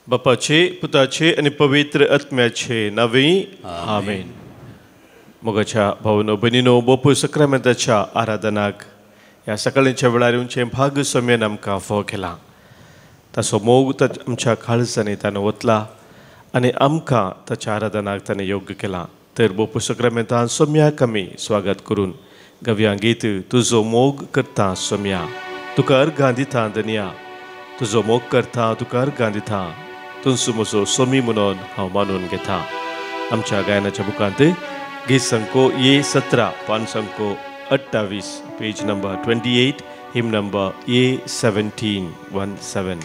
बापाचे पुताचे आनी पवित्र आत्म्याचे नांवे आमेन. मोगाच्या भावनो भयणीनो, बोपू सक्रामेंताच्या आराधनाक ह्या सकाळच्या वेळार येवचें भाग सोम्यान आमकां फावो केलां. ताचो मोग आमच्या काळजांनी ताणें वतला आनी आमकां ताच्या आराधनाक ताणें योग्य केलां. तर बोपू सक्रामेंतान सोम्याक आमी स्वागत करून गव्या गीत तुजो मोग करता सोम्या तुका अर्घां दिता धनया, तुजो मोग करता तुका अर्घां दिता, तुमचो म्हजो सोमी म्हणून हांव मानून घेता. आमच्या गायनाच्या बुकांत गीत संको ए 17 पान संको 28 पेज नंबर 28 हिम नंबर ए 17 17.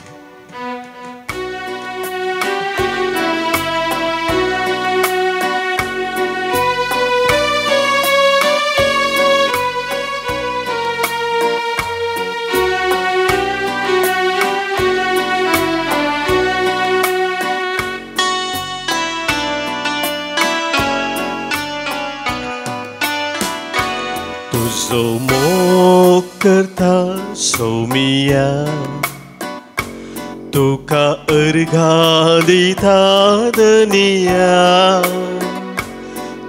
तुजो मोग करता सोमिया तुका अर्घां दिता धनया,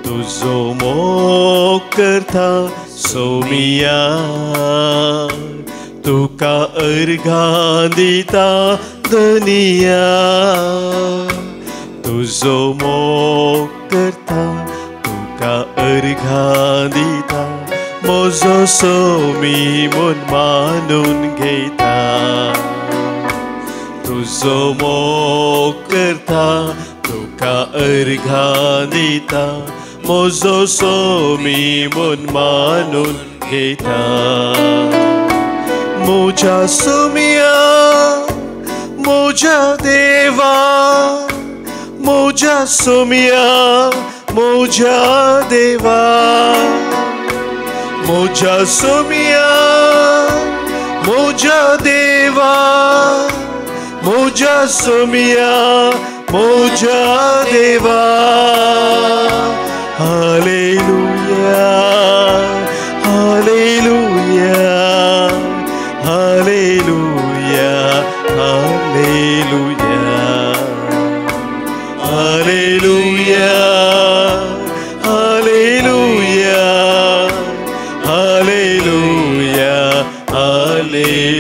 तुजो मोग करता सोमिया तुका अर्घां दिता धनया, तुजो मोग करता तुका अर्घां दिता, म्हजो सोमी म्हूण मानून घेता, तुजो मोग करता तुका अर्घां दिता, म्हजो सोमी म्हूण मानून घेता. म्हज्या सोमिया म्हज्या देवा, म्हज्या सोमिया म्हज्या देवा, म्हज्या सोमिया म्हज्या देवा, म्हज्या सोमिया म्हज्या देवा. Hallelujah hallelujah hallelujah hallelujah hallelujah hallelujah hallelujah hallelujah.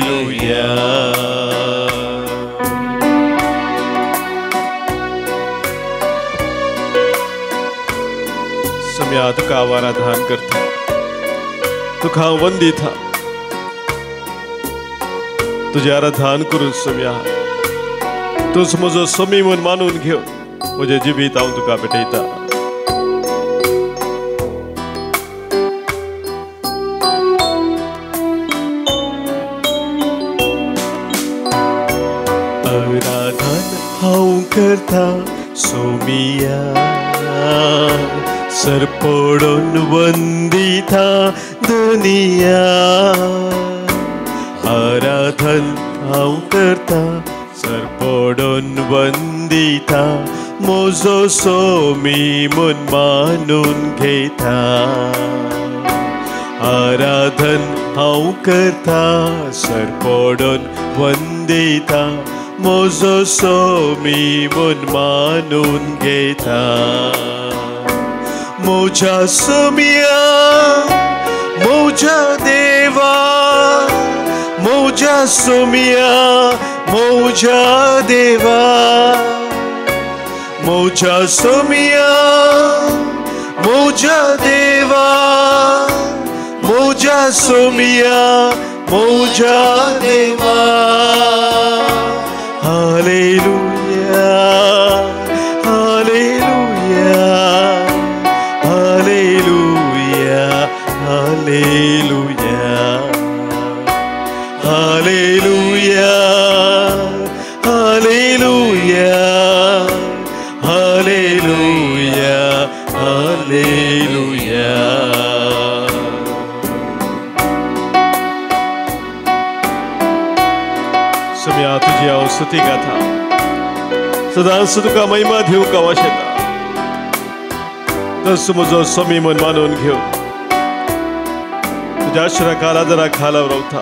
सम्या तुका आराधन करता, तुका वंदिता, तुझे आराधन करून सम्या तूंच म्हजो समी म्हूण मानून घेवन म्हजें जिवीत हांव तुका भेटयता. आराधन हांव करता सोमिया सरपडून वंदिता धनया, आराधन हांव करता सरपडून वंदिता, म्हजो सोमी म्हूण मानून घेता, आराधन हांव करता सरपडून वंदिता, म्हजो सोमी म्हूण मानून घेता. म्हज्या सोमिया म्हज्या देवा, म्हज्या सोमिया म्हज्या देवा, म्हज्या सोमिया म्हज्या देवा, म्हज्या सोमिया म्हज्या देवा. Hallelujah hallelujah hallelujah hallelujah hallelujah hallelujah hallelujah hallelujah. सम्या तुजी हांव स्तुती गाथा, सदांच तुका महिमा दिवंक हांव आशेता. तस म्हजो समी म्हूण मानून घेवन तुज्या आश्रा खाला जरा खाला रावता.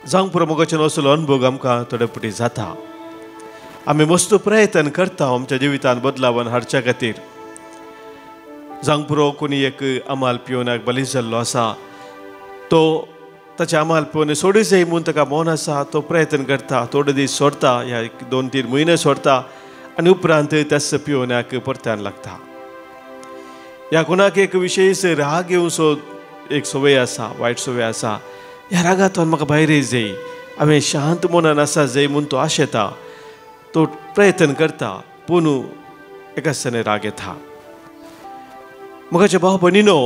जावंक पुरो मोगाचें असलो अनुभव आमकां थोडे फावटी जाता. आमी मस्त प्रयत्न करता आमच्या जिवितांत बदलावन हाडच्या खातीर. जावंक पुरो कोणी एक अमाल पिवनाक बलीस जाल्लो आसा, तो ताचें अमाल पिवन सोडी जाय म्हूण ताका मन आसा, तो प्रयत्न करता, थोडे दीस सोडता, ह्या 2-3 म्हयने सोडता आनी उपरांत त्याच पिवनाक परत्यान लागता. ह्या कोणाक एक विशेश राग येवचो एक संवय आसा, वायट संवय आसा. ह्या रागांतल्यान म्हाका भायर जाय, हांवें शांत मनान आसा जाय म्हूण तो आशेता, तो प्रयत्न करता, पूण एका दिसांनी राग येता. म्हज्या भाव भयणीनो,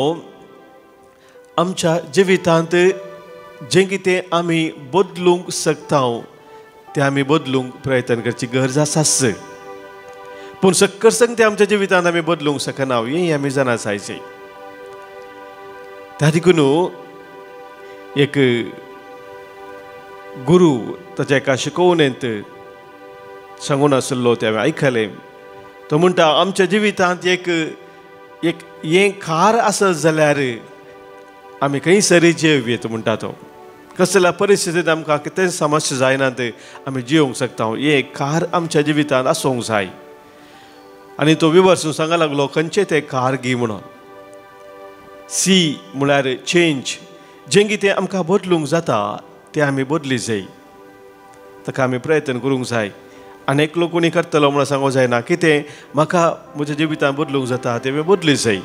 आमच्या जिवितांत जें कितें आमी बदलूंक शकता तें आमी बदलूंक प्रयत्न करची गरज आसाच, पूण सक्कर संग तें आमच्या जिवितांत आमी बदलूंक शकना हें आमी जाणा जायचें. त्या देखून एक गुरू ताच्या एका शिकोवणेंत सांगून आशिल्लो तें हांवें आयकलें. तो म्हणटा आमच्या जिवितांत एक एक हें खार आसत जाल्यार आमी खंयसरी जियेवयेत म्हणटा तो. कसल्या परिस्थितींत आमकां कितें समस्या जायना ते आमी जियोंक शकता, हें कार आमच्या जिवितांत आसूंक जाय. आनी तो विवर्सून सांगा लागलो खंयचें तें कार गी म्हणून. सी म्हळ्यार चेंज, जें कितें आमकां बदलूंक जाता तें आमी बदली जाय, ताका आमी प्रयत्न करूंक जाय. आनी एकलो कोणी करतलो म्हणून सांगूंक जायना, कितें म्हाका म्हज्या जिवितांत बदलूंक जाता तें बदली जाय.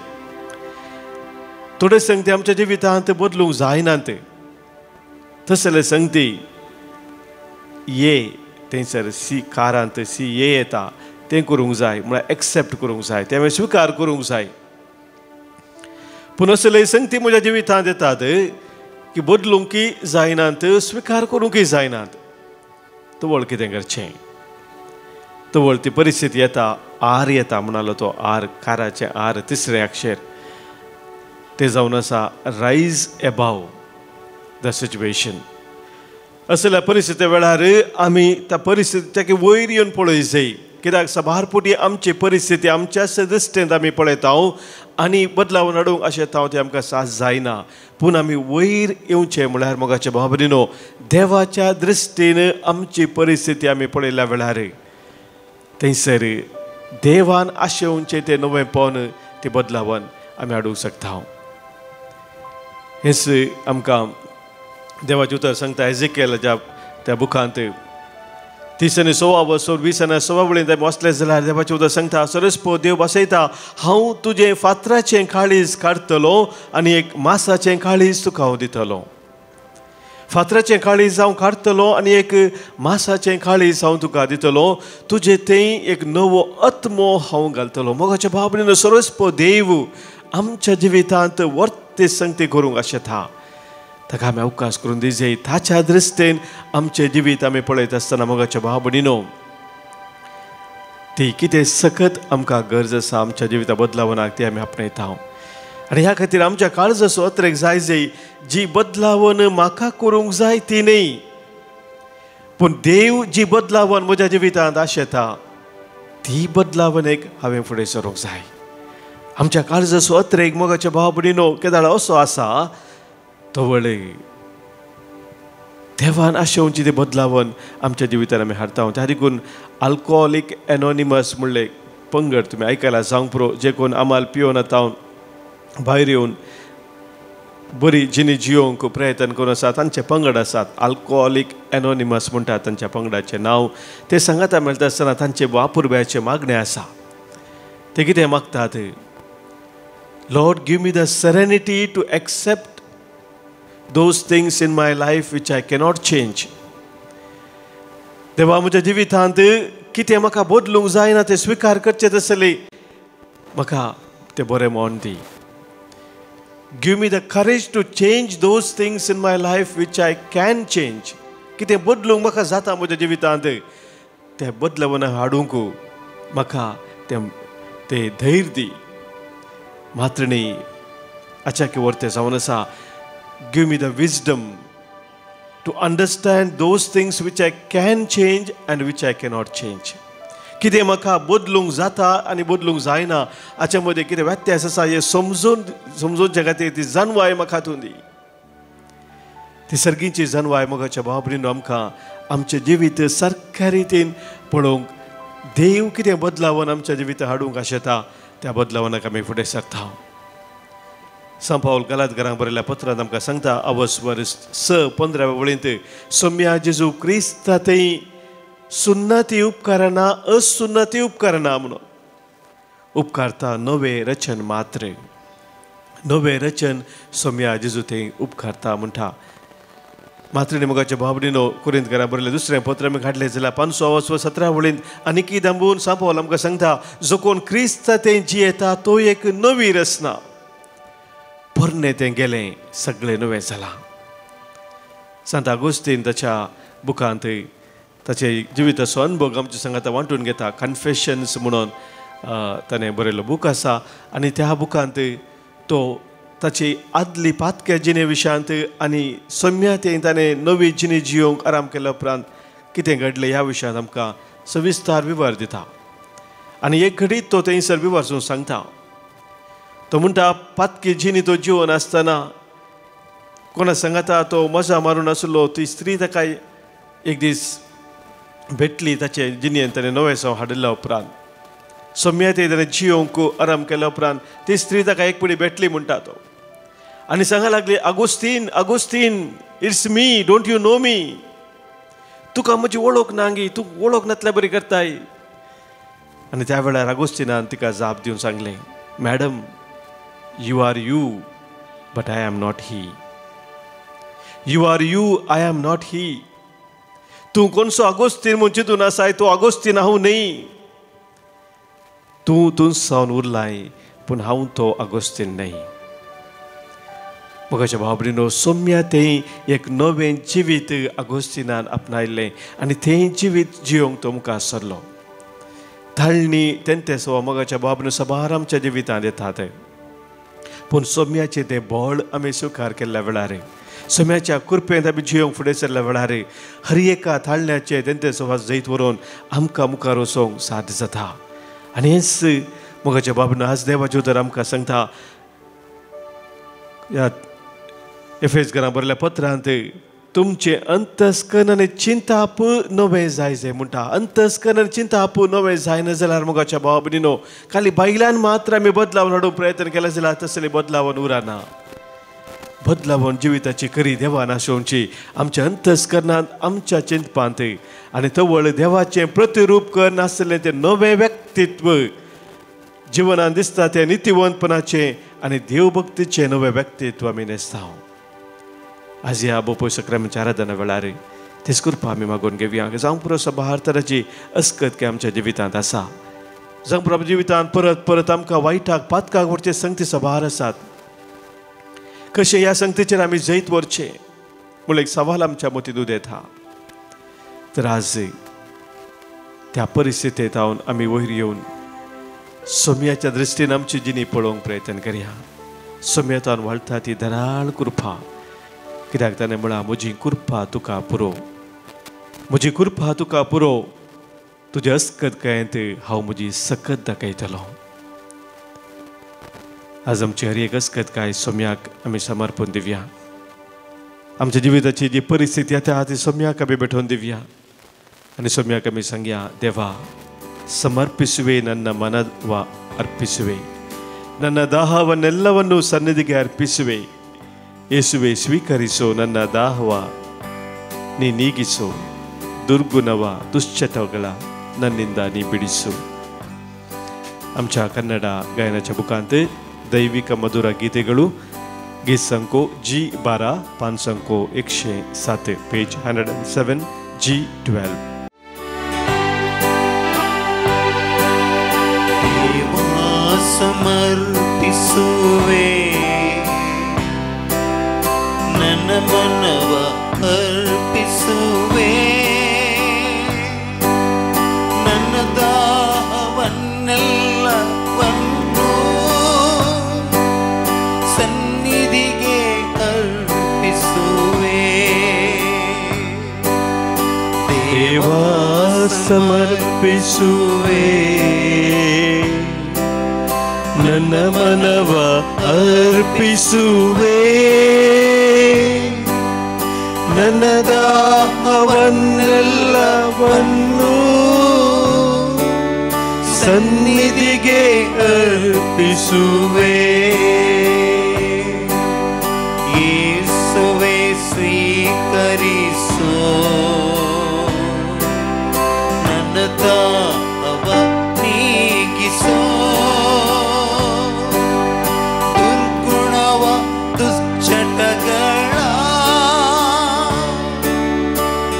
थोडे संगती आमच्या जिवितांत बदलूंक जायना ते तसले संगती ये थंयसर सी कारांत सी ये येता तें करूंक जाय, म्हळ्यार एक्सेप्ट करूंक जाय, तें हांवें स्विकार करूंक जाय. पूण असले संगती म्हज्या जिवितांत येतात की बदलूंकय जायनात, स्विकार करूंकय जायनात. तवळ कितें करचें? तवळ ती परिस्थिती येता, आर येता म्हणालो तो, आर काराचें आर तिसरें अक्षर तें जावन आसा रायज एबाव the situation. असल्या परिस्थिती वेळार आमी त्या परिस्थिती वयर येवन पळय जाय, कित्याक साबार फावटी आमची परिस्थिती आमच्याच दृश्टींत आमी पळयता आनी बदलावन हाडूंक अशें येता तें आमकां साथ जायना. पूण आमी वयर येवचें म्हळ्यार मोगाचे भाव भयणीनो, देवाच्या दृश्टीन आमची परिस्थिती आमी पळयल्या वेळार थंयसर देवान आशेवचें तें नवेंपण तें बदलावन आमी हाडूंक शकता. हेंच आमकां देवाचें उतर सांगता. एझेकिएलाच्या त्या बुकांत 30:16 20:16 वळींत आमी वाचलें जाल्यार देवाचें उतर सांगता, सरस्पो देव बसयता, हांव तुजें फातराचें काळीज काडटलो आनी एक मासाचें काळीज तुका हांव दितलो. फातराचें काळीज हांव काडटलो आनी एक मासाचें काळीज हांव तुका दितलो, तुजें थंय एक नवो आत्मो हांव घालतलो. मोगाच्या भाव भयणीनो, सरस्पो देव आमच्या जिवितांत वर्ते संगती करूंक आशेता, ताका आमी अवकाश करून दिवचे. ताच्या दृश्टीन आमचें जिवीत आमी पळयत आसतना मोगाच्या भाव भयणीनो, ती कितें सकत आमकां गरज आसा आमच्या जिविता बदलावनाक ती आमी आपणायता. आनी ह्या खातीर आमच्या काळजाचो अत्रेक जाय जाय जी बदलावन म्हाका करूंक जाय ती न्हय, पूण देव जी बदलावन म्हज्या जिवितांत आशेता ती बदलावन एक हांवें फुडें सरूंक जाय. आमच्या काळजाचो अत्रेक मोगाच्या भाव भयणीनो केदाळ असो आसा तवळे देवान आशेवची ती बदलावन आमच्या जिवितान आमी हाडटा. त्या देखून आल्कोहोलीक एनोनिमस म्हणलें पंगड तुमी आयकला जावंक पुरो, जे कोण आमाल पिवन आतां भायर येवन बरी जिणी जियोवंक प्रयत्न करून आसात तांचे पंगड आसात. आल्कोहोलीक एनोनिमस म्हणटात तांच्या पंगडाचें नांव. ते सांगाता मेळटा आसतना तांचे वापुरब्याचें मागणें आसा. ते कितें मागतात? Lord, give me the serenity to accept those things in my life which I cannot change. देवा, म्हज्या जिवितांत कितें म्हाका बदलूंक जायना तें स्विकार करचें तसलें म्हाका तें बरें मन दी. Give me the courage to change those things in my life which I can change. कितें बदलूंक म्हाका जाता म्हज्या जिवितांत तें बदलवना हाडूंक म्हाका तें तें धैर्य दी. मात्र न्ही, अचानक वर्ते जावन आसा, give me the wisdom to understand those things which I can change and which I cannot change. कितें म्हाका बदलूंक जाता आनी बदलूंक जायना हाच्या मदीं कितें व्यत्यास आसा हें समजून समजूनच्या खातीर ती जाणवाय म्हाका तूं दी. ती सर्गींची जनवाय मोगाच्या भाव आमकां आमचें जिवीत सारक्या रितीन पळोवंक देव कितें बदलावन आमच्या जिवितां हाडूंक आशेता त्या बदलावनाक आमी फुडें सरता. सांत पावल गलातकारांक बरयल्ल्या पत्रांत आमकां सांगता अवस्वर 6:15 वळींत सोम्या जेजू क्रिस्ता थंय सुन्नती उपकारना असुन्नती उपकारना म्हणून उपकारता नवें रचन मात्र नवें रचन सोम्या जेजू थंय उपकारता म्हणटा. मात्रेने मोगाच्या भावडीनो कुरिंतकारां बरयलें दुसरें पत्र आमी घाडलें जाल्यार 5:17 वळींत आनीकी दांबून सांत पावल आमकां सांगता जो कोण क्रिस्ता थंय जियेता तो एक नवी रचना, पोरणें तें गेलें सगळें नवें जालां. सांत आगोस्तीन ताच्या बुकांत ताचे जिविताचो अनुभव आमच्या सांगाता वांटून घेता. कन्फेशन्स म्हणून ताणें बरयल्लो बूक आसा आनी त्या बुकांत तो ताची आदली पातक्या जिणे विशयांत आनी सौम्या तें ताणें नवी जिणे जियोवंक आराम केल्या उपरांत कितें घडलें ह्या विशयांत आमकां सविस्तार विवर दिता. आनी एक घडीत तो थंयसर विवरसून सांगता. तो म्हणटा पातकी जिणी तो जिवन आसतना कोणा सांगाता तो मजा मारून आसलो ती स्त्री ताका एक दीस भेटली ताचे जिणेन ताणें नवें सव हाडिल्ल्या उपरांत सौम्या ते ताणें जियोवंक आराम केल्या उपरांत ती स्त्री ताका एक पिडी भेटली म्हणटा तो आनी सांगा लागली Augustine Augustine it's me, don't you know me, तुका म्हजी वळख ना गी, तूं वळख नातल्या बरी करताय. आनी त्या वेळार आगोस्तिनान तिका जाप दिवन सांगलें madam you are you but I am not he, you are you I am not he. तूं कोणसो आगोस्तीन म्हूण चिंतून आसाय तूं आगोस्तीन हांव न्ही, तूं तूं सावन उरलाय पूण हांव तो आगोस्तीन न्ही. मोगाच्या भाव भयणीनो सौम्या थंय एक नवें जिवीत आगोस्तिनान आपणायलें आनी थंय जिवीत जियोवंक तो मुखार सरलो. धाळणी तेंते सो मोगाच्या भाव भयणीनो सबार आमच्या जिवितांत येतात पूण सौम्याचें तें बळ आमी स्विकार केल्ल्या वेळार सौम्याच्या कृपेंत आमी जियोवंक फुडें सरल्या वेळार हर एका थाळण्याचें तेंते सवा जैत व्हरून आमकां मुखार वचोंक साध्य जाता. आनी हेंच मोगाच्या बाबा आज देवाचें उतर आमकां सांगता ह्या एफेस घरां बरयल्ल्या पत्रांत तुमचें अंतस्करण आनी चिंताप नवें जाय जाय म्हणटा. अंतस्करण आनी चिंताप नवें जायना जाल्यार मोगाच्या भाव भयणीनो खाली बायलान मात्र आमी बदलावन हाडूंक प्रयत्न केला जाल्यार तसले बदलावन उरना. बदलावन जिविताची करी देवान आसोवची आमच्या अंतस्करणांत आमच्या चिंतपांत आनी तवळ देवाचें प्रतिरूप कर नासलें तें नवें व्यक्तित्व जिवनान दिसता तें नितिवंतपणाचें आनी देवभक्तीचें नवें व्यक्तित्व आमी न्हेसता. आज ह्या बोपोय सक्रामेंतच्या आराधना वेळार तेच कृपा आमी मागून घेवया. जावं पुरो सबार तराची अस्कत की आमच्या जिवितांत आसा, जावं पुरो जिवितांत परत परत आमकां वायटाक पातकाक व्हरचे संगती सबार आसात. कशें ह्या संगतीचेर आमी जैत व्हरचें म्हणून एक सवाल आमच्या मतींत उदेता. तर आज त्या परिस्थितींत आमी वयर येवन सोम्याच्या दृश्टीन आमची जिणी पळोवंक प्रयत्न करया. सोम्यातान वाळटा ती धराळ कृपा, कित्याक ताणें म्हळां म्हजी कृपा तुका पुरो, म्हजी कृपा तुका पुरो, तुजे अस्कत कांयत हांव म्हजी सकत दाखयतलो. आज आमची हर एक अस्कत काय सोम्याक आमी समर्पण दिवया. आमच्या जिविताची जी परिस्थिती आसा ती सोम्याक आमी भेटोवन दिवया आनी सोम्याक आमी सांगया देवा ಸಮರ್ಪಿಸುವೆ ನನ್ನ ಮನವ ಅರ್ಪಿಸುವೆ, ನನ್ನ ದಾಹವನ್ನೆಲ್ಲವನ್ನೂ ಸನ್ನಿಧಿಗೆ ಅರ್ಪಿಸುವೆ, ಯೇಸುವೆ ಸ್ವೀಕರಿಸು ನನ್ನ ದಾಹವ, ನೀ ನೀಗಿಸು ದುರ್ಗುಣವ ದುಶ್ಚಟಗಳ ನನ್ನಿಂದ ನೀ ಬಿಡಿಸು. आमच्या कन्नड गायनाच्या बुकांत दैविक मधुर गीतेಗಳು गीत संको जी 12 पान संको 107 पेज 107 जी 12. ಸಮರ್ಪಿಸುವೆ ನನ್ನ ಮನವ ಅರ್ಪಿಸುವೆ, ನನ್ನ ದಾಹವನ್ನೆಲ್ಲವನ್ನು ಸನ್ನಿಧಿಗೆ ಅರ್ಪಿಸುವೆ. ದೇವಾ ಸಮರ್ಪಿಸುವೆ ನನ್ನ ಮನವ ಅರ್ಪಿಸುವೆ, ನನ್ನ ದಾಹವನ್ನೆಲ್ಲವನ್ನೂ ಸನ್ನಿಧಿಗೆ ಅರ್ಪಿಸುವೆ. ಯೇಸುವೆ ಸ್ವೀಕರಿಸೋ ನನ್ನ ದಾಹವ ನೀಗಿಸೋ, ದುರ್ಗುಣವ ದುಶ್ಚಟಗಳ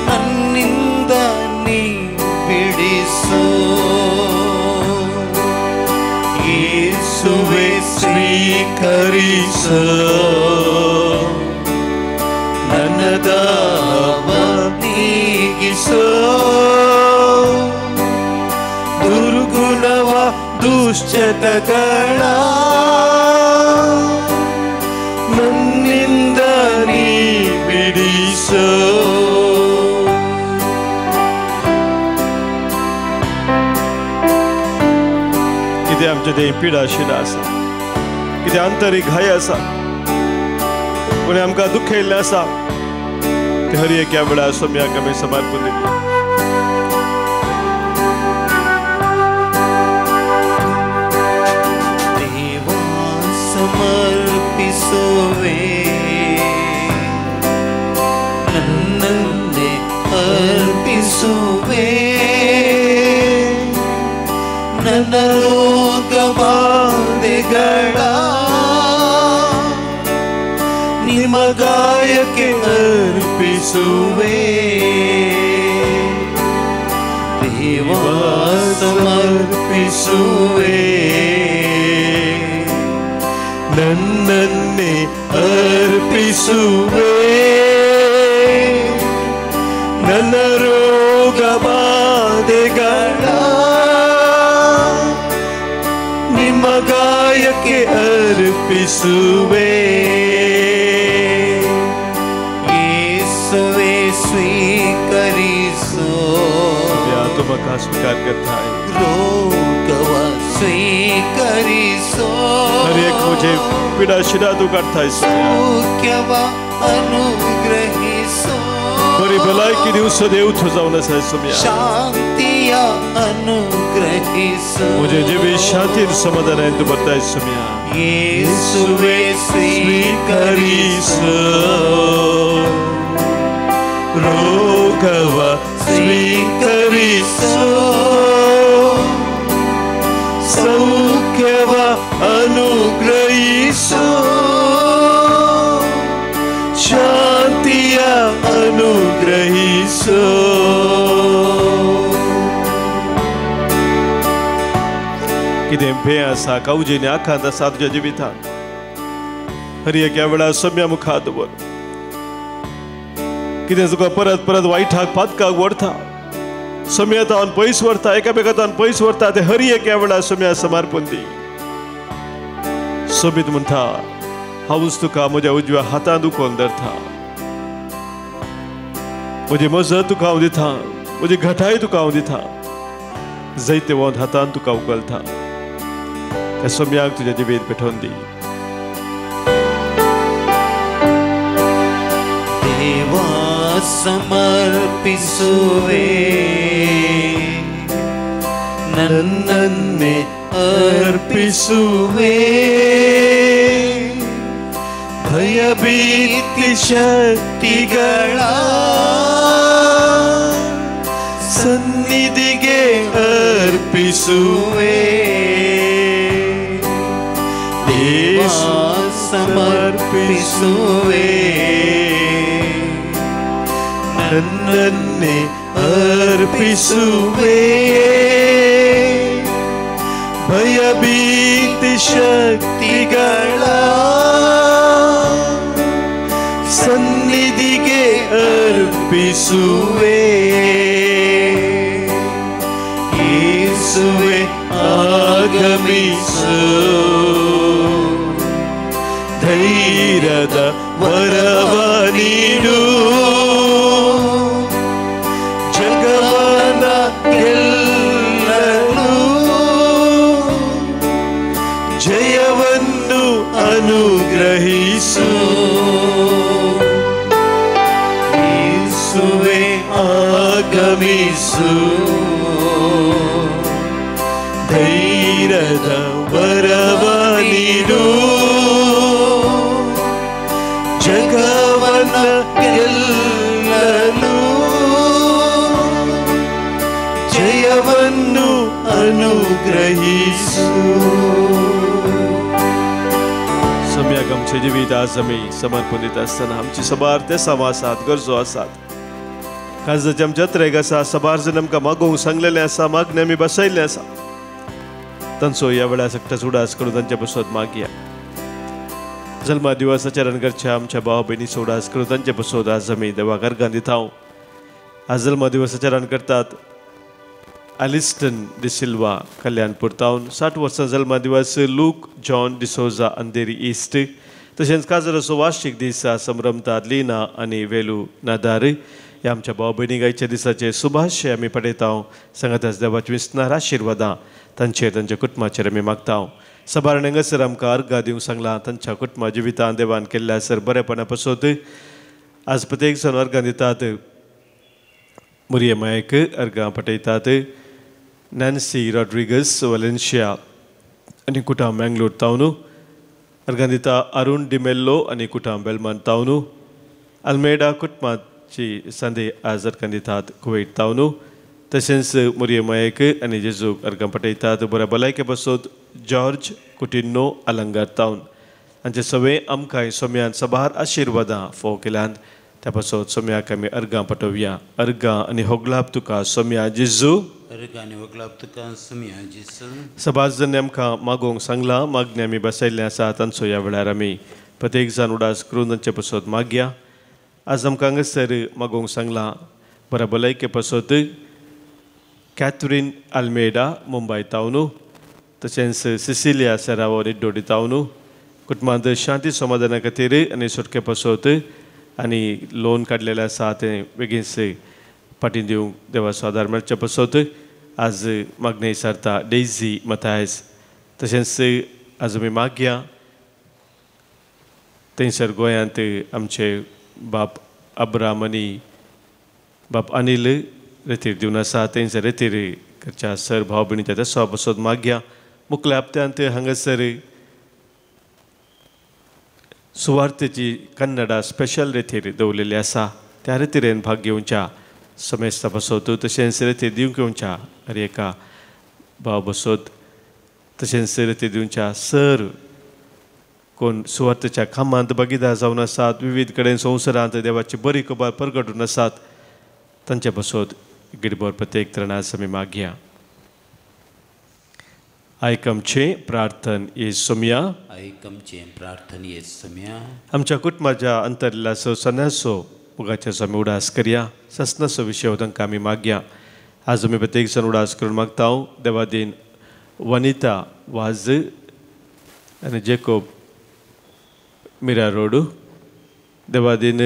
ನನ್ನಿಂದ ನೀ ಬಿಡಿಸೋ. ಯೇಸುವೆ ಸ್ವೀಕರಿಸೋ ನನ್ನ ದಾಹವ ನೀಗಿಸೋ, ದುರ್ಗುಣವ ದುಶ್ಚಟಗಳ ನನ್ನಿಂದ ನೀ ಬಿಡಿಸೋ. कितें आमचें तें पिडा शिडा आसा, कितें आंतरीक घाय आसा, कोणी आमकां दुख्ख येयल्लें आसा, तें हर एका वेळार सोम्याक आमी समर्पण दिली. ದೇವಾ ಸಮರ್ಪಿಸುವೆ ನನ್ನನ್ನೇ ಅರ್ಪಿಸುವೆ, ನನ್ನ ರೋಗ ಬಾಧೆಗಳ ನಿಮಗಾಯಕ್ಕೆ ಅರ್ಪಿಸುವೆ. ದೇವಾ ಸಮರ್ಪಿಸುವೆ ನನ್ನನ್ನೇ ಅರ್ಪಿಸುವೆ, ನನ್ನ ರೋಗ ಬಾಧೆಗಳ ನಿಮ್ಮ ಗಾಯಕ್ಕೆ ಅರ್ಪಿಸುವೆ. ಯೇಸುವೆ ಸ್ವೀಕರಿಸೋ, तुमका स्वीकार करता है, ರೋಗವ ಸ್ವೀಕರಿಸೋ, हर एक मुझे पीड़ा शिरा तू करता है, ಸೌಖ್ಯವ ಅನುಗ್ರಹಿಸೋ, बरी भलायकी दिवस देव तुझा सोम्या, ಶಾಂತಿಯ ಅನುಗ್ರಹಿಸೋ, मुझे जीवी शांति समाधान तू बरता है सोम्या. ಯೇಸುವೆ ಸ್ವೀಕರಿಸೋ, ರೋಗವ ಸ್ವೀಕರಿಸೋ, ಸೌಖ್ಯವ ಅನುಗ್ರಹಿಸೋ, ಶಾಂತಿಯ ಅನುಗ್ರಹಿಸೋ. कितें भंय आसा, कावजेनी आखांत आसा तुज्या जिवितांत, हर एका वेळार सोम्या मुखार दवर. कितें तुका परत परत वायटाक पातकाक व्हरता, सोम्या तावन पयस व्हरता, एकामेका तावन पयस व्हरता, तें हर एका वेळार सोम्या समर्पण दी. सोबीत म्हणटा, हांवूच तुका म्हज्या उजव्या हातान उखोवन धरता, म्हजी मजत तुका हांव दिता, म्हजी घटाय तुका हांव दिता, जैतेवंत हातान तुका उखलता. त्या सोम्याक तुज्या जिबेत पेटोवन दी. ದೇವಾ ಸಮರ್ಪಿಸುವೆ ನನ್ನನ್ನೇ ಅರ್ಪಿಸುವೆ, ಭಯಭೀತಿ ಶಕ್ತಿಗಳ ಸನ್ನಿಧಿಗೆ ಅರ್ಪಿಸುವೆ. ದೇವಾ ಸಮರ್ಪಿಸುವೆ ನನ್ನನ್ನೇ ಅರ್ಪಿಸುವೆ, ಭಯಭೀತಿ ಶಕ್ತಿಗಳ ಸನ್ನಿಧಿಗೆ ಅರ್ಪಿಸುವೆ. ಯೇಸುವೆ ಆಗಮಿಸು, ಧೈರ್ಯದ ವರವ ನೀಡು, ಜಗವನ ಗೆಲ್ಲಲು ಜಯವನ್ನು ಅನುಗ್ರಹಿಸು. ಅನುಗ್ರಹಿಸು, ಧೈರ್ಯದ ವರವ ನೀಡು, ಜಗವನ ಗೆಲ್ಲಲು ಜಯವನ್ನು ಅನುಗ್ರಹಿಸು. सम्याक आमचे जिवीत आज आमी समर्पण दिता आसतना आमची सबार ते समासात गरजो आसात. खाजदाचे आमच्या जात्रेक आसा सबार जण आमकां मागोवंक सांगलेलें आसा, मागणें आमी बसयल्लें आसा. तांचो ह्या वेळार सगळ्याच उडास करून तांच्या पसत मागया. जल्मा दिवसाच्या रणगरच्या आमच्या भाव भयणीचो उडास करून तांचे पसत आज आमी देवाक अर्गां दिता. आज जल्मा दिवसाचरण करतात अलिस्टन डिसिल्वा कल्याणपूर तावन, 60 वर्सां जल्मा दिवस लूक जॉन डिसोजा अंधेरी ईस्ट. तशेंच काजराचो वार्षिक दीस संभ्रमतात लीना आनी वेलू नादार. ह्या आमच्या भाव भयणीक आयच्या दिसाचे शुभाशय आमी पडयता. सांगाताच देवाची विसनार आशिर्वादां तांचेर तांच्या कुटुंबाचेर आमी मागता. सबार हांगासर आमकां अर्घा दिवंक सांगलां तांच्या कुटुंबा जिवितान देवान केल्ल्या सर बरेपणा पसत आज प्रत्येक जाण अर्घां दितात. मुरये मायक अर्घां पटयतात. नॅन्सी रॉड्रिगस वलेन्शिया आनी कुटां मँगलोर तावनू अर्घां दिता. अरुण डिमेल्लो आनी कुटां बेलमान तावनू. अल्मेडा कुटुंबाची संदे आज अर्घां दितात कुवैट तावनू. तशेंच मुरये मायक आनी जेजूक अर्घां पटयतात. बऱ्या भलायके पासत जॉर्ज कुटिन्नो अलंगार तावन. हांचे सगळे आमकां सोम्यान सबार आशिर्वादां फोव केल्यान त्या पासत सोम्याक आमी अर्घां पटोवया. अर्घां आनी होगलाप तुका सोम्या जेजू. सबाज जण आमकां मागोवंक सांगलां, मागणें आमी बसयल्लें आसा. तांचो ह्या वेळार आमी प्रत्येक जाण उडास करून तांचे पासत मागया. आज आमकां हांगासर मागोवंक सांगलां बऱ्या भलायके पासत कॅथरीन आल्मेडा मुंबय तावनू, तशेंच सिसिलिया सेरावो निड्डोडी तावनू. कुटुंबांत शांती समाधाना खातीर आनी सुटके पासत आनी लोन काडलेलें आसा तें बेगीनच फाटीं दिवंक देवाचो आदार मेळचे पासत आज मागणें सारता डेझी मथायस. तशेंच आज आमी मागया थंयसर गोंयांत आमचे बाप अब्राम आनी बाप अनिल रेतीर दिवन आसा थंयसर रेतीर करच्या सर भाव भयणीच्या देसा पासत मागया. मुखल्या हप्त्यांत हांगासर सुवार्तेची कन्नडा स्पेशल रेतीर दवरलेली आसा त्या रेतीरेन भाग घेवच्या समेस्ता बसोत तशेंच रेतीर दिवंक येवच्या हर एका भाव बसोत तशेंच रेतीर दिवच्या सर कोण सुवार्तेच्या कामांत भागीदार जावन आसात विविध कडेन संवसारांत देवाची बरी खबर परगटून आसात तांचे बसोत गिडभर प्रत्येक तरान आमी मागया. आयक आमचें प्रार्थन ये सोम्या. आयक आमचें प्रार्थन ये सोम्या. आमच्या कुटुंबाच्या अंतरलाचो सन्यासो मोगाच्या आमी उडास करया. ससनाचो विशय तांकां आमी मागया. आज आमी प्रत्येक जाण उडास करून मागता. देवादीन वनिता वाज आनी जेकोब मिरा रोड, देवादीन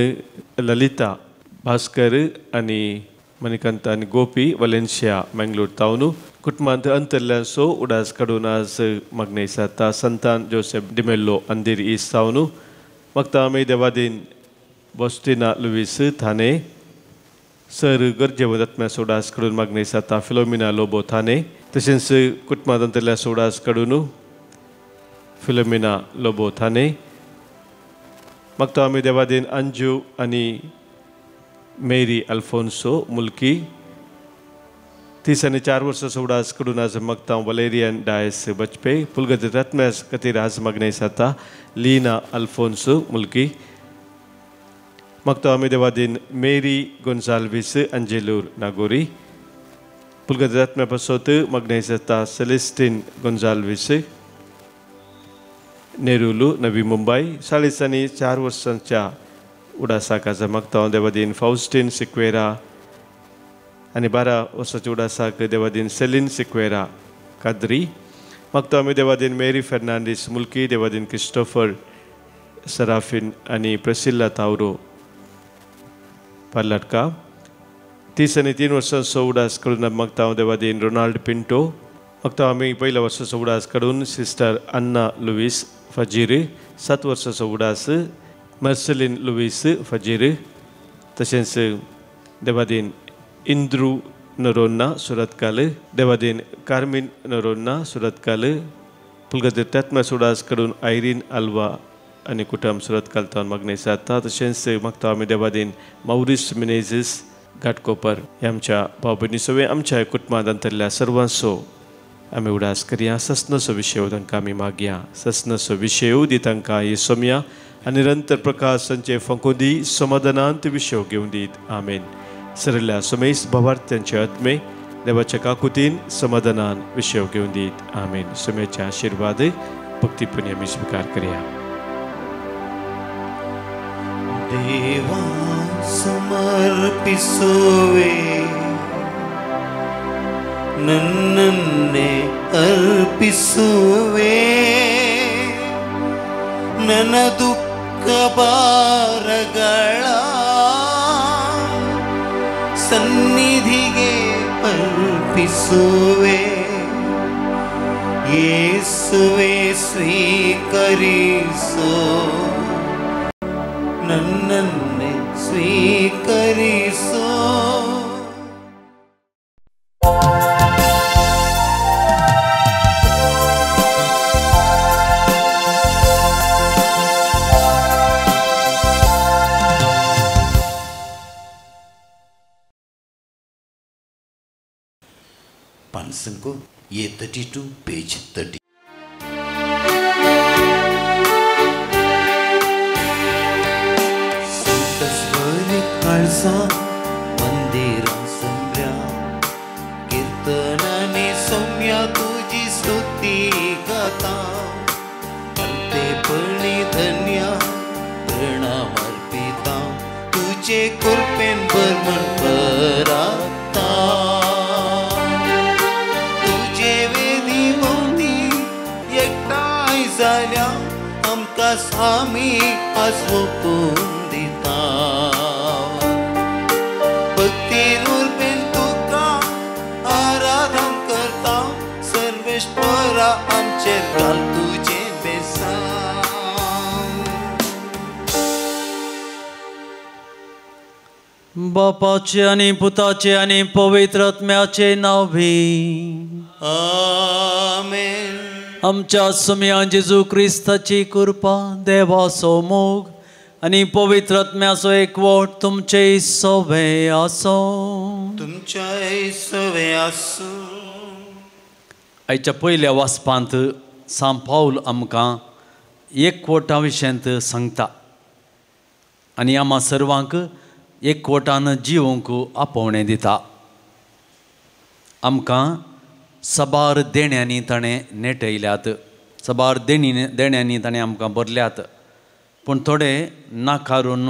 ललिता भास्कर आनी मणिकांत आनी गोपी वलेन्शिया मँगलोर तावनू. कुटुंबांत अंतरल्यांचो उडास काडून आज मागणें साता संतान जोसेफ डिमेल्लो अंधेरी ईस्ट तावनू. मागता आमी देवादीन बॉस्टिना लुवीस थाने सर गरजेवंत आत्म्याचो उडास काडून मागणें साता फिलोमिना लोबो थाने. तशेंच कुटुंबांत अंतरल्यांचो उडास काडून फिलोमिना लोबो थाने. मागता आमी देवादीन अंजू आनी मेरी अल्फोन्सो मुल्की 30 आनी 4 वर्सां उडास कडून आज मागता वलेरियन डायस बचपे. पुलगत आत्म्यास खातीर आज मागणें साता लीना अल्फोन्सो मुल्की. मागता आमी देवादीन मेरी गोन्साल्वीस अंजेलूर नागोरी. पुलगत आत्म्या पासत मागणें साता सेलेस्टीन गोन्साल्वीस नेरुलू नवी मुंबय. 40 आनी 4 वर्सांच्या उडासाक आज मागता देवादीन फाउस्टीन सिक्वेरा आनी 12 वर्साच्या उडासाक देवादीन सेलीन सिक्वेरा काद्री. मागता आमी देवादीन मेरी फेर्नांडीस मुल्की, देवादीन क्रिस्टोफर सराफीन आनी प्रसिल्ला तावरो पार्लटका. 30 आनी 3 वर्सांचो उडास करून मागता देवादीन रोनाल्ड पिंटो. मागता आमी पयल्या वर्साचो उडास काडून सिस्टर अन्ना लुवीस फजीर, 7 वर्सांचो उडास मर्सलीन लुवीस फजीर. तशेंच देवादीन इंद्रू नरोन्ना सुरतकाल, देवादीन कार्मीन नरोन्ना सुरतकाल, पुलगदीर त्यात्म्या सुडास कडून आयरीन आल्वा आनी कुटुंब सुरतकाल तावन मागणें सादता. तशेंच मागता आमी देवादीन मावरीस मिनेझीस घाटकोपर हे आमच्या भाव भयणी सगळे आमच्या कुटुंबांत अंतरल्या सर्वांचो आमी उडास करया. ससनसो विशय तांकां आमी मागया. ससनसो विशय दी तांकां हे सोमया आनी निरंतर प्रकाश तांचे फांको दी, समाधानांत विशय घेवन दीत. आमेन. सरल्या समेस भावार्थ्यांचे आत्मे देवाच्या काकुतीन समाधानान विशय घेवन दीत. आमेन. सोम्याचे आशिर्वाद भक्ती पुण्य आमी स्विकार करया. देवा समर्पिसुवे ನನ್ನನ್ನೇ ಅರ್ಪಿಸುವೆ, ನನ್ನ ದುಃಖ ಭಾರಗಳ ಸನ್ನಿಧಿಗೆ ಅರ್ಪಿಸುವೆ. ಯೇಸುವೆ ಸ್ವೀಕರಿಸೋ, ನನ್ನನ್ನೇ ಸ್ವೀಕರಿಸೋ. पानसंको ये 32 पेज 30. मंदिरा सम्या कीर्तनाने सौम्या तुझी स्तुती गाता, पणी धन्या प्रणाम अर्पिता, तुझे कृपेन बर्मन पराता. तुझे वेदी भोवती एकठांय जाल्या आमकां स्वामी आसोवपून दिता. भक्ती रुपेन तुका आराधन करता, सर्वेश्वरा आमचेर घाल तुजें बेसांव. बापाचे आनी पुताचे आनी पवित्र आत्म्याचे नांव भी आमेन. आमच्या सुम्या जेजू क्रिस्ताची कृपा, देवाचो मोग आनी पवित्र आत्म्याचो एकवट तुमचे सवे आसूं. तुमचे सवे आसूं. आयच्या पयल्या वाचपांत सांत पावल आमकां एकवटा विशयांत सांगता आनी आमा सर्वांक एकवटान जिवंक आपोवणें दिता. आमकां सबार देण्यांनी ताणें नेटयल्यात, सबार देण्यांनी ताणें आमकां भरल्यात, पूण थोडे नाकारून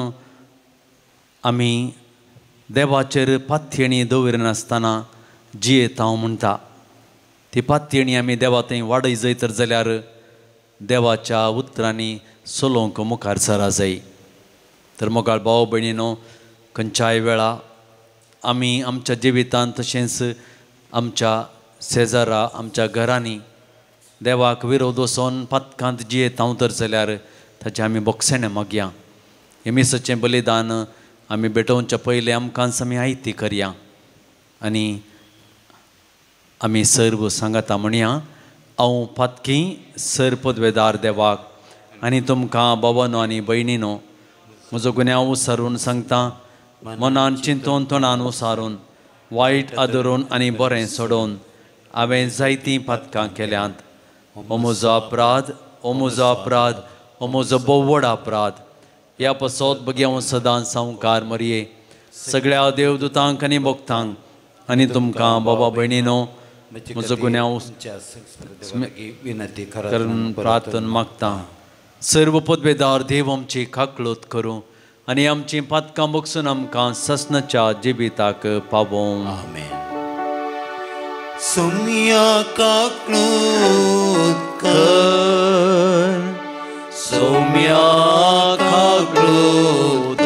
आमी देवाचेर पातयेणी दवरिनासतना जियेता म्हणटा. ती पातयेणी आमी देवा थंय वाडय जाय तर जाल्यार देवाच्या उतरांनी चलोवंक मुखार सरा जाय. तर मोगाळ भाव भयणीनो, खंयच्याय वेळा आमी आमच्या जिवितांत तशेंच आमच्या शेजारा आमच्या घरांनी देवाक विरोध वचोन पातकांत जियेता तर जाल्यार ताचें आमी बोगसेणें मागया. हें मिसाचें बलिदान आमी भेटोवच्या पयलें आमकां आमी आयती करया आनी आमी सर्व सांगाता म्हणया, हांव पातकी सर पदवेदार देवाक आनी तुमकां बाबानो आनी भयणीनो म्हजो गुन्यांव उसारून सांगता, मनान चिंतून तोंडान उसारून वायट आदरून आनी बरें सोडोवन हांवें जायतीं पातकां केल्यांत. हो म्हजो अपराध, हो म्हजो अपराध, हो म्हजो भोव व्हड अपराध. ह्या पसत भुरग्यां हांव सदांच सावकार मरये सगळ्या देवदूतांक आनी भक्तांक आनी तुमकां बाबा भयणीनो म्हजो गुन्यांव विनंती करून प्रार्थना मागता. सर्व पदवेदार देव आमची काकळूत करूं आनी आमची पातकां बगसून आमकां ससनाच्या जिविताक पावोवं. आमेन. सोम्या काकळूत कर, सोम्या काकळूत कर,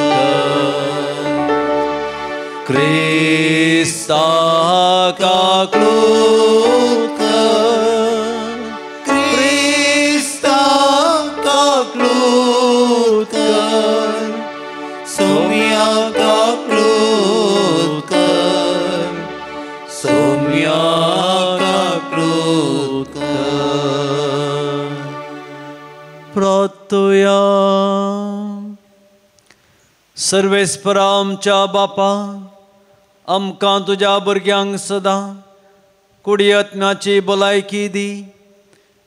क्रिस्ता काकळूत कर, क्रिस्ता काकळूत कर, सोम्या काकळूत कर, प्रार्थुया. सर्वेस्परा आमच्या बापा, आमकां तुज्या भुरग्यांक सदां कुडयत्नाची भलायकी दी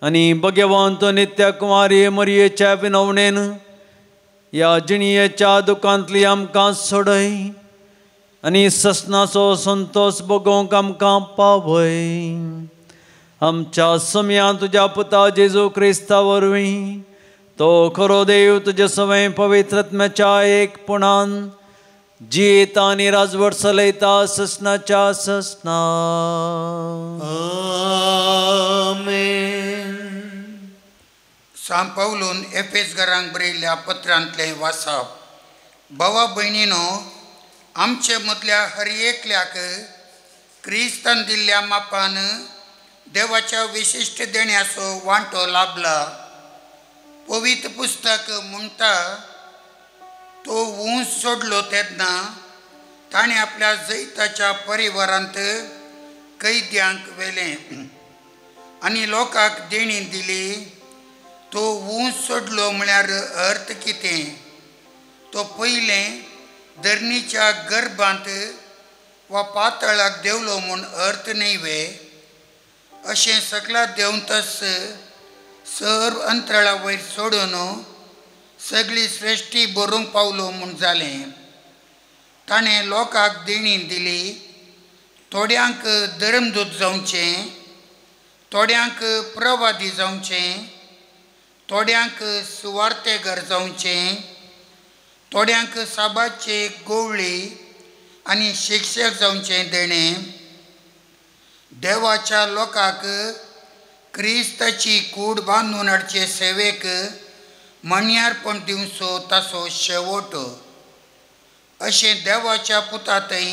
आनी भगवंत नित्य कुमारी मरयेच्या विनवणेन ह्या जिणयेच्या दुकांतली आमकां सोडय आनी ससनाचो संतोश भोगोवंक आमकां पावय. आमच्या समयान तुज्या पुता जेजू क्रिस्ता वरवीं तो खरो देव तुजे सवय पवित्रत्म्याच्या एकपणान जियेता आनी राजवट चलयता ससनाच्या ससना. आमेन. सांत पावलून एफेसघरांक बरयल्ल्या पत्रांतलें वाचप. भावा भयणीनो, आमचे मदल्या हर एकल्याक क्रिस्तान दिल्ल्या मापान देवाच्या विशिश्ट देण्याचो वांटो लाभला. पवित्र पुस्तक म्हणटा, तो ऊंच सोडलो तेन्ना ताणें आपल्या जैताच्या परिवारांत कैद्यांक व्हेलें आनी लोकांक देणी दिली. तो ऊंच सोडलो म्हळ्यार अर्थ कितें? तो पयलें धरणीच्या गर्भांत वा पातळाक देंवलो म्हूण अर्थ न्हय वे? अशें सकला देंवतच सर्व अंतराळा वयर सोडून सगळी सृश्टी बरोवंक पावलो म्हूण जालें. ताणें लोकांक देणी दिली, थोड्यांक धर्मदूत जावचें, थोड्यांक प्रवादी जावचें, थोड्यांक सुवार्तेगर जावचें, थोड्यांक साबाचे गोवळी आनी शिक्षक जावचें देणें. देवाच्या लोकांक क्रिस्ताची कूड बांदून हाडचे सेवेक मणयारपण दिवचो ताचो शेवट. अशें देवाच्या पुतांतय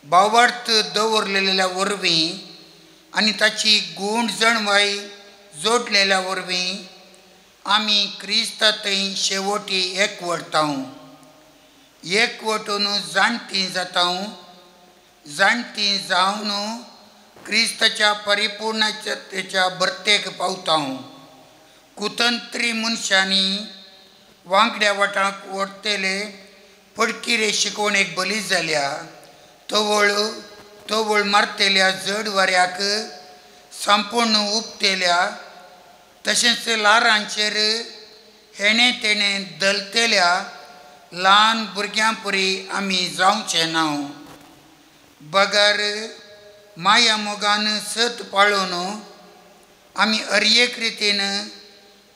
भावार्थ दवरलेल्या वरवीं आनी ताची गूण जणवाय जोडलेल्या वरवीं आमी क्रिस्तांतय शेवटी एकवटतांव. एकवटून जाणटी जातांव, जाणटी जावन क्रिस्ताच्या परिपूर्णतेच्या भरतेक पावतांव. कुतंत्री मनशांनी वांकड्या वाटांक व्हरतले पडकिरे शिकवणेक बली जाल्या. तवळ तवळ मारतेल्या जड वाऱ्याक संपूर्ण उपतेल्या तशेंच ल्हारांचेर हेणें तेणें दलतेल्या ल्हान भुरग्यां परी आमी जावचें ना. बगर माया मोगान सत पाळून आमी अरयेक रितीन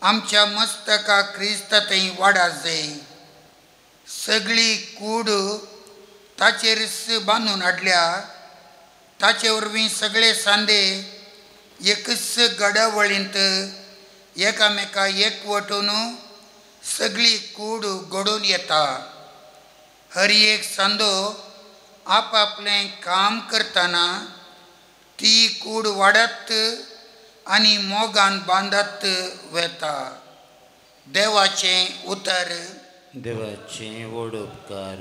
आमच्या मस्तकाक क्रिस्ता थंय वाडा जाय. सगळी कूड ताचेर बांदून हाडल्या. ताचे वरवीं सगळे सांदे एकच गडावळींत एकामेका एकवटून सगळी कूड घडोवन येता. हर एक सांदो आपआपलें काम करतना ती कूड वाडत आनी मोगान बांदत वेता. देवाचें उतर. देवाचें व्हड उपकार.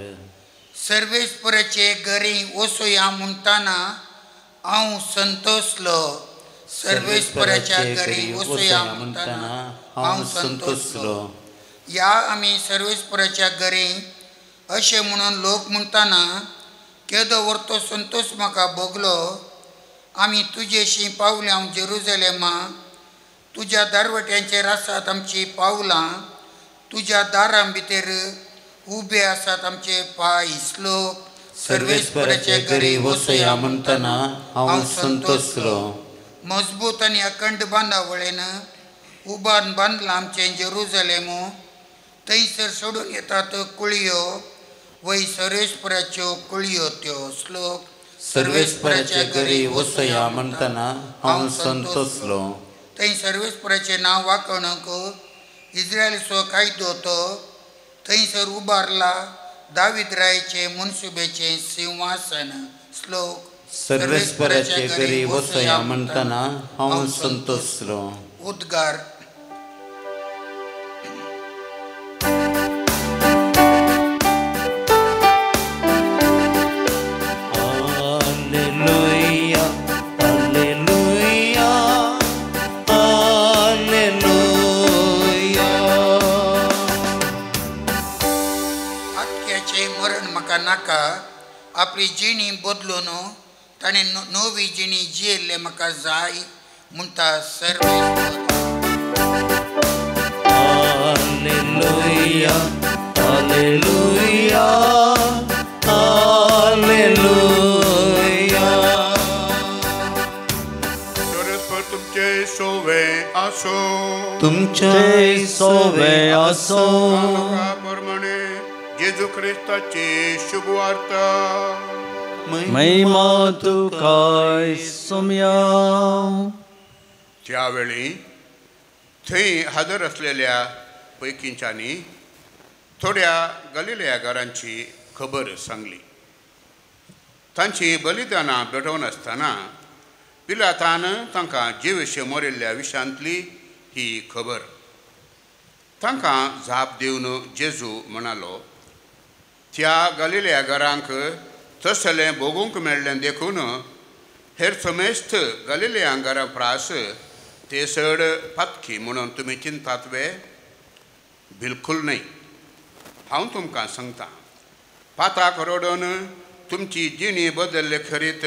सर्वेस्पराचे घरी वसोया म्हणटाना हांव संतोसलो. सर्वेस्पराच्या घरी वसोया म्हणटाना हांव संतोसलो. ह्या आमी सर्वेस्पराच्या घरी अशें म्हणून लोक म्हणटाना केदो व्हरतो संतोस म्हाका भोगलो. आमी तुजेशी पावल्या जेरुजलेमा, तुज्या दारवट्यांचेर आसात आमची पावलां, तुज्या दारां भितर उबे आसात आमचे पांय. श्लोक. सर्वेस्पराचे घरी वसोया म्हणटना हांव संतोसलो. मजबूत आनी अखंड बांदावळेन उबान बांदलां आमचें जेरुजलेम. थंयसर सोडून येतात कुळयो, वय सर्वेस्पराच्यो कुळयो त्यो. श्लोक. सर्वेस्पराचे घरी वसोया म्हणटना हांव संतोसलो. थंय सर्वेस्पराचें नांव वाकोवणूक इस्रायलचो कायदो तो थंयसर उबारला दावीद रायाचें मनसुबेचें सिंहासन. श्लोक. सर्वेस्पराचे घरी वसोया म्हणटना हांव संतोसलो. उद्गार. Alleluia, alleluia, alleluia. म्हाका नाका. आपली जिणी बदलून ताणें नवी जिणी जियेल्लें म्हाका जाय म्हणटा सर्वेस्पर. Hallelujah, hallelujah, hallelujah. सर्वेस्पर तुमचे सोवे आसो, तुमचे सोवे आसो. प्रमाणे जेजू क्रिस्ताची शुभवार्ता. महिमा तुका सोम्या. त्यावेळी थंय हजर असलेल्या पैकींच्यांनी थोड्या गलिलया घरांची खबर सांगली. तांची बलिदानां भेटोवन आसतना पिलातान तांकां जिवेशे मोरिल्ल्या विशांतली ही खबर. तांकां जाप दिवन जेजू म्हणालो, त्या गलिलया घरांक तसलें भोगूंक मेळ्ळें देखून हेर समेस्त गलिलया घरां प्रास ते चड पातकी म्हणून तुमी चिंतात वे? बिलकूल न्हय. हांव तुमकां सांगता, पाताक रडोवन तुमची जिणी बदल्ले खरीत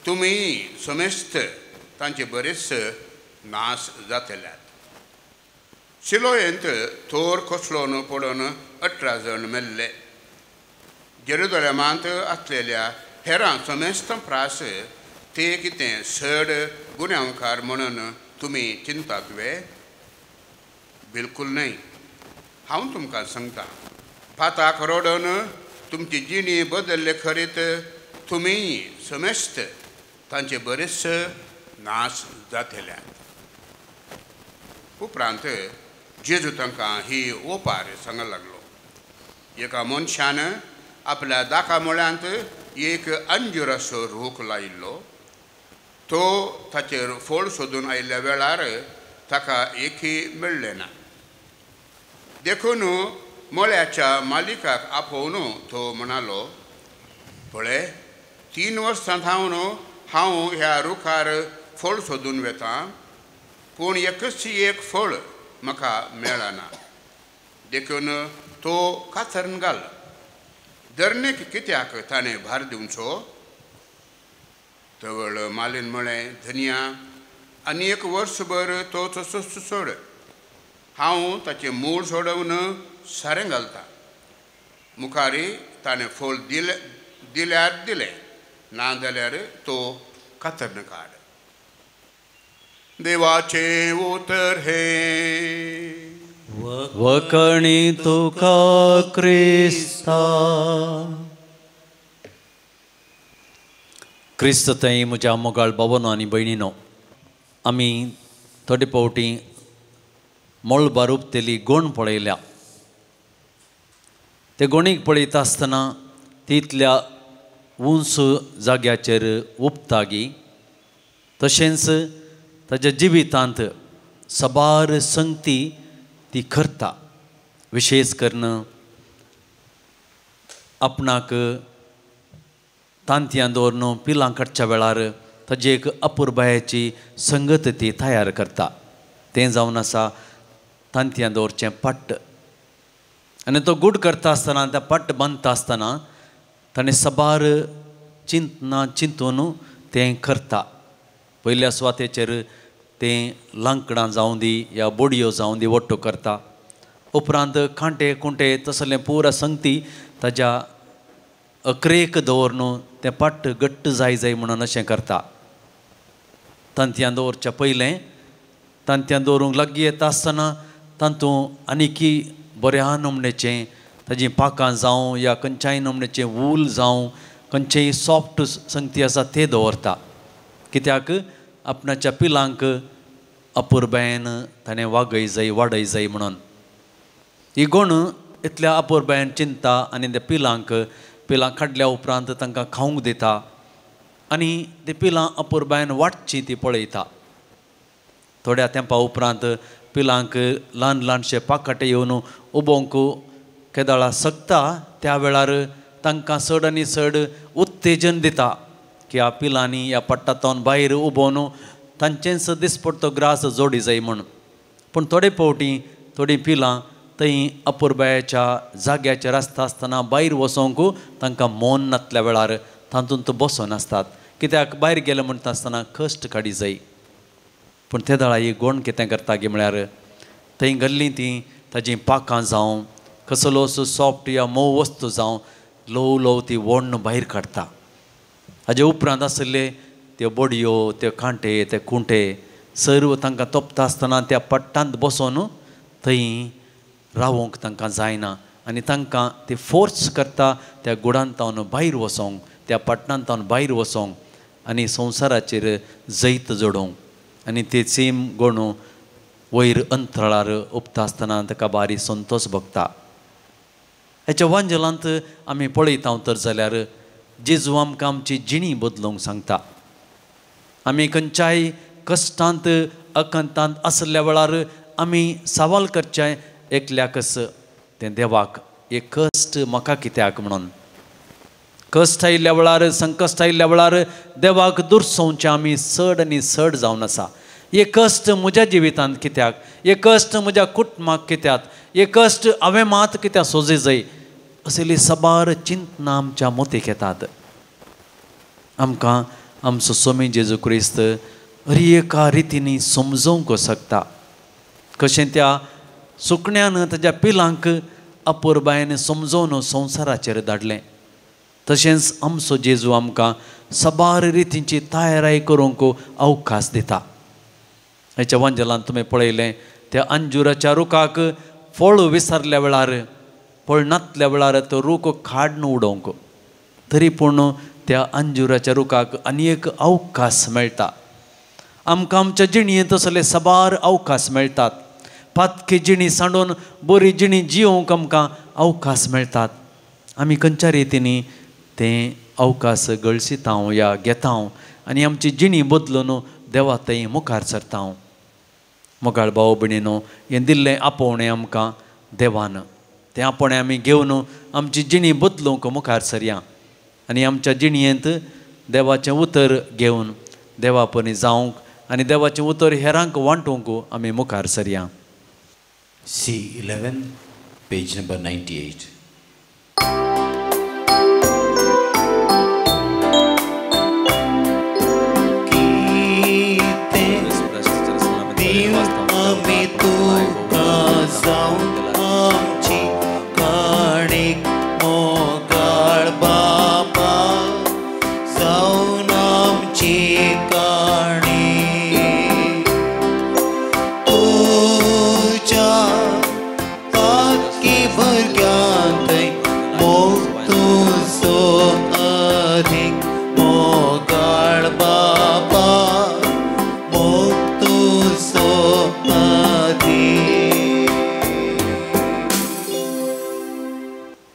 तुमी समेस्त तांचे बरेच नाश जातल्यात. शिलोयेंत थोर कोसळोन पडून 18 जण मेल्ले. जेरुजलेमांत आसलेल्या हेरां समेस्त प्रास ते कितें चड गुन्यांवकार म्हणून तुमी चिंतात वे? बिलकूल न्हय. हांव तुमकां सांगता, पाताक रडोवन तुमची जिणी बदल्ले खरीत तुमी समेस्त तांचे बरेच नाश जातल्यात. उपरांत जेजू तांकां ही ओपार सांगूंक लागलो. एका मनशान आपल्या दाका मुळ्यांत एक अंजुराचो रूख लायिल्लो. तो ताचेर फळ सोदून आयिल्ल्या वेळार ताका एकय मेळ्ळें ना. देखून मळ्याच्या मालिकाक आपोवन तो म्हणालो, पळय 3 वर्सां थावन हांव ह्या रुखार फळ सोदून वेता, पूण एकच एक फळ म्हाका मेळना. देखून तो कातरून घाल. धरणीक कित्याक ताणें भार दिवचो? तवळ मालीन म्हळें, धनिया आनी 1 वर्सभर तो तसोच सोड, हांव ताचें मूळ सोडोवन सारें घालता. मुखारी ताणें फळ दिलें दिल्यार दिलें, ना जाल्यार तो कातरून काड. देवाचें उतर हें. वखणी तुका क्रिस्ता. क्रिस्त थंय म्हज्या मोगाळ बाबानो आनी भयणीनो, आमी थोडे फावटी मळबार उपतेली गोण पळयल्या. ते गोणीक पळयता आसतना ती इतल्या उंच जाग्याचेर उपतागी, तशेंच ताज्या जिवितांत साबार संगती ती करता. विशेश करून आपणाक तांतयां दवरून पिलां काडच्या वेळार ताजी एक अपुरबायेची संगत ती तयार करता. तें जावन आसा तांतयां दवरचें पट्ट. आनी तो गूड करता आसतना, त्या पट्ट बांदता आसतना ताणें साबार चिंतना चिंतून तें करता. पयल्या सुवातेचेर तें लांकडां जावं दी या बोडयो जावं दी वट्टो करता. उपरांत कांटे कुंटे तसलें पुरा संगती ताज्या अकरेक दवरून तें पट्ट घट्ट जाय जाय म्हणून अशें करता. तांतयां दवरच्या पयलें तांतयां दवरूंक लागीं येता आसतना तातूंत आनीकी बऱ्या नमणेचें ताजीं पाकां जावं या खंयच्याय नमणेचें वूल जावं खंयचेय सॉफ्ट संगती आसा ते दवरता. कित्याक आपणाच्या पिलांक अपुरबायेन ताणें वागय जाय वाडय जाय म्हणून. ही गूण इतल्या अपुरबायेन चिंता आनी त्या पिलांक पिलां काडल्या उपरांत तांकां खावंक दिता आनी ती पिलां अपुरबायेन वाडची ती पळयता. थोड्या तेंपा उपरांत पिलांक ल्हान ल्हानशे पाकाटे येवन उबोवंक केदळा शकता त्या वेळार तांकां चड आनी चड उत्तेजन दिता की ह्या पिलांनी ह्या पट्टांतल्यान भायर उबोवन तांचेंच दिसपट्टो ग्रास जोडी जाय म्हूण. पूण थोडे फावटी थोडीं पिलां थंय अपुरबायेच्या जाग्याचेर आसता आसतना भायर वचोंक तांकां मन नातल्या वेळार तातूंत बसोन आसतात कित्याक भायर गेले म्हणटा आसतना कश्ट काडी जाय. पूण ते वेळार ही गोण कितें करता गी म्हळ्यार थंय गल्ली ती ताजी पाकां जावं कसलोसो सॉफ्ट या मोव वस्तू जावं ल्हव ल्हव ती वोण्ण भायर काडटा. हाजे उपरांत आशिल्ले त्यो बडयो त्यो कांटे ते कुंटे सर्व तांकां तोपता आसतना त्या पट्टांत बसोन थंय रावोंक तांकां जायना आनी तांकां ती फोर्स करता त्या गुडांतावन भायर वचोंक त्या पट्टांतावन भायर वचोंक आनी संवसाराचेर जैत जोडोवंक. आनी ते सेम गणू वयर अंतराळार उबता आसतना ताका बारी संतोश भोगता. हेच्या वांजलांत आमी पळयता तर जाल्यार जेजू आमकां आमची जिणी बदलूंक सांगता. आमी खंयच्याय कश्टांत अकंतांत आसल्या वेळार आमी सवाल करचें एकल्याकच तें देवाक एक कश्ट म्हाका कित्याक म्हणून. कश्ट आयिल्ल्या वेळार संकश्ट आयिल्ल्या वेळार देवाक दुरसोवचें आमी चड आनी चड जावन आसा. हे कश्ट म्हज्या जिवितांत कित्याक, हे कश्ट म्हज्या कुटुंबाक कित्याक, हे कश्ट हांवें मात कित्याक सोजी जाय असली साबार चिंतना आमच्या मोतीक येतात. आमकां आमचो स्वामी जेजू क्रिस्त हर एका रितींनी समजोवंक शकता कशें त्या सुकण्यान ताज्या पिलांक अपुरबायेन समजोवन संवसाराचेर धाडलें तशेंच आमचो जेजू आमकां साबार रितींची तयाराय करूंक अवकाश दिता. हेच्या वांजलान तुमी पळयलें त्या अंजुराच्या रुखाक फळ विसरल्या वेळार फळ नातल्या वेळार तो रूख काडून उडोवंक तरी पूण त्या अंजुराच्या रुखाक आनी एक अवकाश मेळटा. आमकां आमच्या जिणेंत तसले साबार अवकाश मेळटात. पातकी जिणी सांडून बरी जिणी जियोवंक आमकां अवकाश मेळटात. आमी खंयच्या रितींनी तें अवकाश गळसिता या घेता आनी आमची जिणी बदलून देवा थंय मुखार सरता. मोगाळ भाव भयणीनो हें दिल्लें आपोवणें आमकां देवान तें आपोवणें आमी घेवन आमची जिणी बदलूंक मुखार सरया आनी आमच्या जिणयेंत देवाचें उतर घेवन देवा परी जावंक आनी देवाचें उतर हेरांक वांटूंक आमी मुखार सरया. C11, page number 98.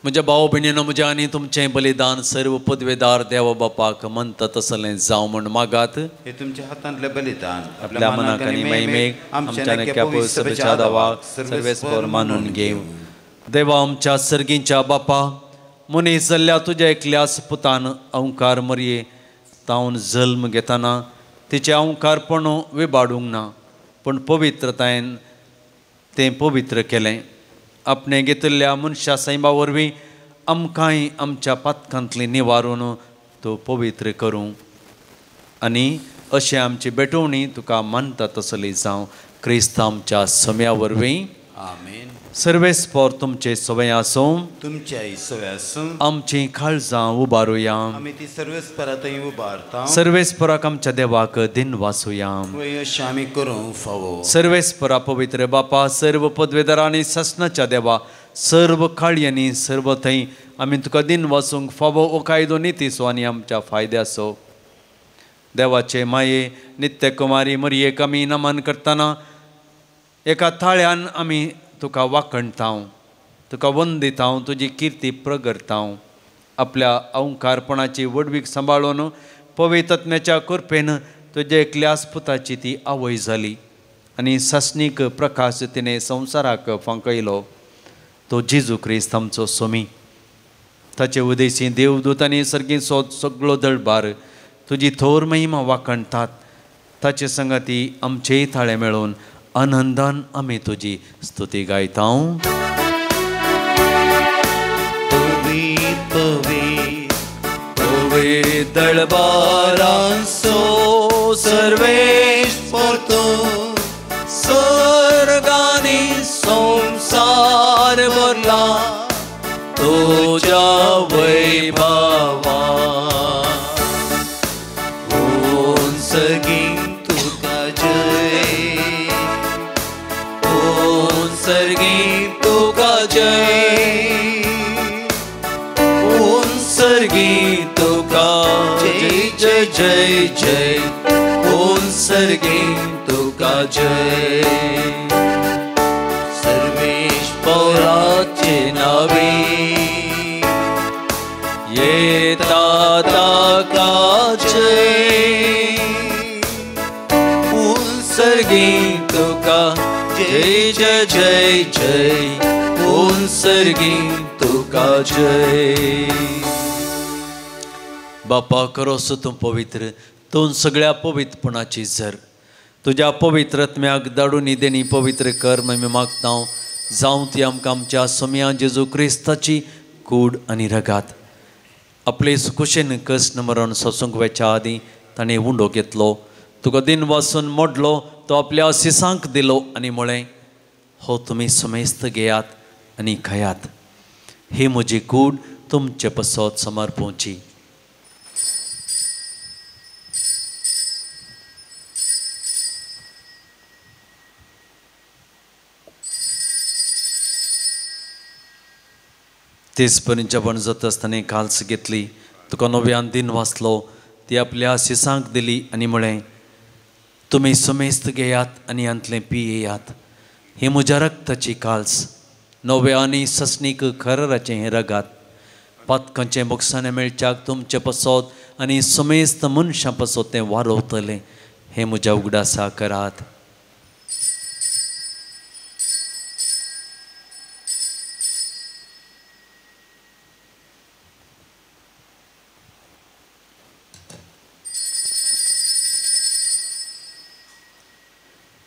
म्हज्या भाव भयणीनो म्हज्या आनी तुमचें बलिदान सर्व पदवेदार देवा बापाक म्हणटा तसलें जावं म्हूण मागात. हे तुमच्या हातांतलें बलिदान आपल्या मनाक आनी महिमेक आमच्या नक्या सभेच्या दावाक सर्वेस्पर मानून घेवं. देवा आमच्या सर्गींच्या बापा मनीस जाल्ल्या तुज्या एकल्याच पुतान अंकार मरये तावन जल्म घेतना तिचें अंकारपण विबाडूंक ना पूण पवित्रतायेन तें पवित्र केलें. आपणें घेतिल्ल्या मनशा सैमा वरवीं आमकांय आमच्या पातकांतली निवारून तो पवित्र करूं आनी अशें आमची भेटवणी तुका मानता तसली जावं क्रिस्त आमच्या सम्या वरवीं. आमेन. सर्वेस्पर तुमचे सवय आसूं तुमच्याय सवय आसूं. आमची काळजां उबारुया आमी ती सर्वेस्परा थंय उबारता. सर्वेस्पराक आमच्या देवाक दिन वासुया अशें आमी करूंक फावो. सर्वेस्परा पवित्र बापा सर्व पदवेदार आनी सासणाच्या देवा सर्व काळयांनी सर्व थंय आमी तुका दिन वासूंक फावो हो कायदो नितीचो आनी आमच्या फायद्याचो. देवाचे माये नित्यकुमारी मरयेक आमी नमन करतना एका थाळ्यान आमी तुका वाखणता तुका वंदिता तुजी किर्ती प्रगरता. आपल्या अंकारपणाची व्हडवीक सांबाळून पवित्रत्म्याच्या कृपेन तुज्या एकल्याच पुताची ती आवय जाली आनी सासणीक प्रकाश तिणें संवसाराक फांकयलो तो जेजू क्रिस्त आमचो स्वामी. ताचे उदेशी देवदूत आनी सर्गीचो सगळो दळबार तुजी थोर महिमा वाखणतात. ताचे संगाती आमचेय थाळे मेळोवन आनंदान आमी तुजी स्तुती गायता. वय दळबारांचो सर्वेश परतो सर्गानी संसार भरला तुज्या वैभवा उंचगी तुका जय उंचगी तुका जय उंचगी तुका जय जय जय जय उंचगी तुका जय सर्वेश पौराचे नावे येता ताका जय उंचगी तुका जय जय जय जय उंचगी तुका जय। बापा करोस तूं पवित्र तूं सगळ्या पवित्रपणाची जर तुज्या पवित्रत्म्याक दाडून देणी पवित्र कर आमी मागता जावं ती आमकां आमच्या सोम्या जेजू क्रिस्ताची कूड आनी रगात। आपले सुकुशेन कृष्ण मरण सोसूंक वेच्या आदीं ताणें उंडो घेतलो तुका दिन वासून मोडलो तो आपल्या सिसांक दिलो आनी म्हळें हो तुमी समेस्त घेयात आनी खायात ही म्हजी कूड तुमचे पसत समर्पोवची। तेच परी जेवण जाता आसतना काल्स घेतली तुका नव्यान दिन वाचलो ती आपल्या सिसांक दिली आनी म्हळें तुमी समेस्त घेयात आनी हांतलें पियेयात ही म्हज्या रक्ताची काल्स नव्या आनी ससनीक खरराचें हें रगात पातकांचें बोगसाणें मेळच्याक तुमचें पसत आनी समेस्त मनशां पसत तें वारोवतलें हें म्हज्या उगडासा करात।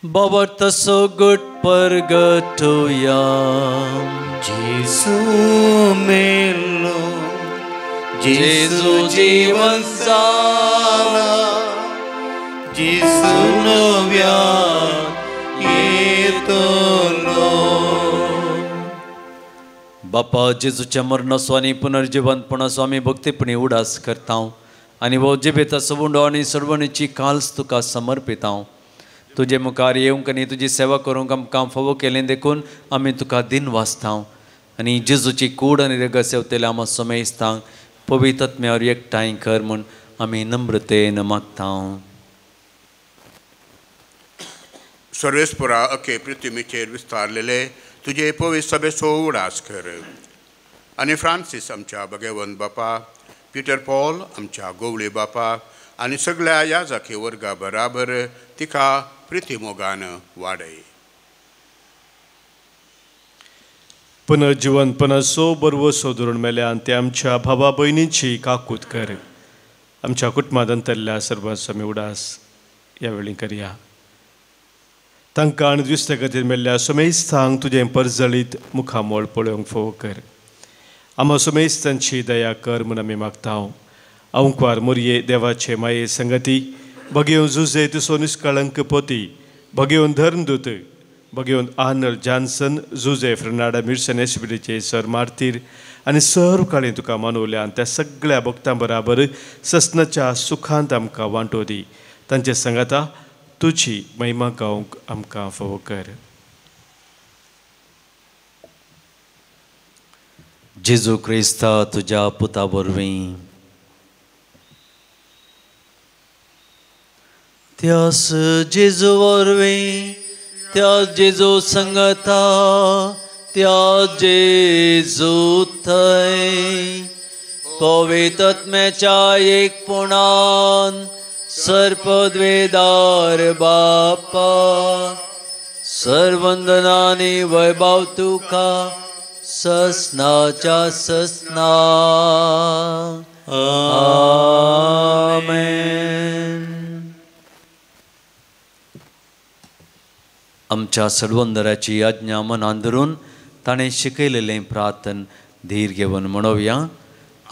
बाबा तसो गुट परगटुया जेजू मेलो जेजू जीवन जाला जेजू नव्यान येतलो। बापा जेजूच्या मरणाचो आनी पुनर्जिवंतपणाचो आमी भक्तीपणी उडास करता आनी हो जिबेताचो उंडो आनी सर्वणीची काल्स तुका समर्पिता। तुजे मुखार येवंक आनी तुजी सेवा करूंक आमकां फावो केलें देखून आमी तुका दिन वाचता आनी जेजूची कूड आनी रगत सेवतले आमा समेस्तांक पवित्र आत्म्यावर एकठांय कर म्हूण आमी नम्रतेन मागता। सर्वेस्परा अखे पृथ्वीचेर विस्तारलेले तुजे पवित्र सभेचो उडास कर आनी फ्रांसीस आमच्या भगवंत बापा पिटर पॉल आमच्या गोवळे बापा आनी सगळ्या याजाकी वर्गा बराबर तिका प्रितीमोगान वाडय। पुनर्जिवनपणाचो बरवसो धरून मेल्यान ते आमच्या भावा भयणीची काकूत कर आमच्या कुटुंबांत अंतरल्या सर्वांचो आमी उडास ह्या वेळी करया। तांकां आनी दुसऱ्या खातीर मेल्ल्या समेस्तांक तुजें परजळीत मुखामोळ पळोवंक फावो कर। आमा समेस्तांची दया कर म्हूण आमी मागता। अंकवार मोरये देवाचे माये संगती भगेवन जुजे तुसो निष्कळंक पोती भगेवन धर्मदूत भगेवन आर्नल्ड जॉन्सन जुजे फ्रनाडा मिर्सन एसबीडीचे सर मार्तीर आनी सर्व काळी तुका मानवल्या आनी त्या सगळ्या भक्तां बराबर ससनाच्या सुखांत आमकां वांटो दी। तांचे संगाता तुजी महिमा गावंक आमकां फावो कर। जेजू क्रिस्ता तुज्या पुता वरवीं त्यास जेजू वरवीं त्या जेजू संगता त्या जेजू थंय पवित्र आत्म्याच्या एकपणान सर्पद्वेदार बापा सर्वंदनानी वैभव तुका ससनाच्या ससना। आमेन। आमच्या सर्वंदराची आज्ञा मनान धरून ताणें शिकयलेलें प्रार्थन धीर घेवन म्हणोवया।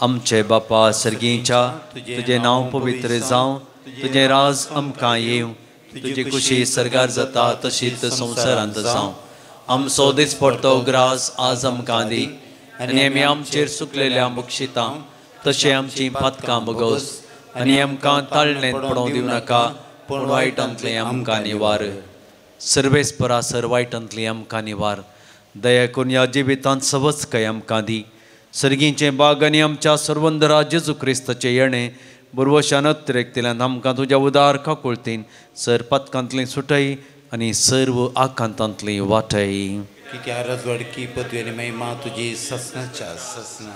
आमचे बापा सर्गीच्या तुजें नांव पवित्र जावं, तुजें राज आमकां येवं, तुजी खुशी सर्गार जाता तशीच संवसारांत जावं. आमचो दिसपडतो ग्रास आज आमकां दी आनी आमी आमचेर सुकलेल्या बक्षितां तशें आमचीं पातकां बगोस आनी आमकां ताळणेंत पडोवंक दिवं नाका, पूण वायटांतलें आमकां निवार. सर्वेस्परा सर वायटांतली आमकां निवार. दया करून ह्या जिवितांत सवचकाय आमकां दी. सर्गींचें बाग आनी आमच्या सर्वंदरा जेजू क्रिस्ताचें येणें बुरवशान अतिरेकतल्यान आमकां तुज्या उदार काकुळतीन सर पातकांतली सुटय आनी सर्व आकांतांतली वाटय. कित्याक रजवडकी पदवी आनी महिमा तुजी ससनाच्या ससना.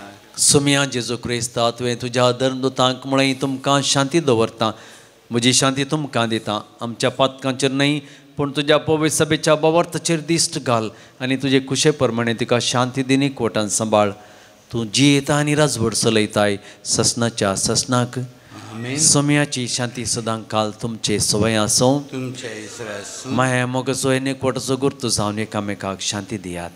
सुम्या जेजू क्रिस्ता, तुवें तुज्या धर्मदूतांक म्हळें तुमकां शांती दवरता, म्हजी शांती तुमकां दिता. आमच्या पातकांचेर न्हय पूण तुज्या पवित्र सभेच्या बावार्थाचेर दिश्ट घाल आनी तुजे कुशे प्रमाणे तिका शांती दिनी कोटान सांबाळ. तूं जियेता आनी राजवट चलयताय ससनाच्या ससनाक. सोम्याची शांती सदां काल तुमचे सवय आसूं. माया मोगाचो आनी एकवटाचो गुर्तू जावन एकामेकाक शांती दियात.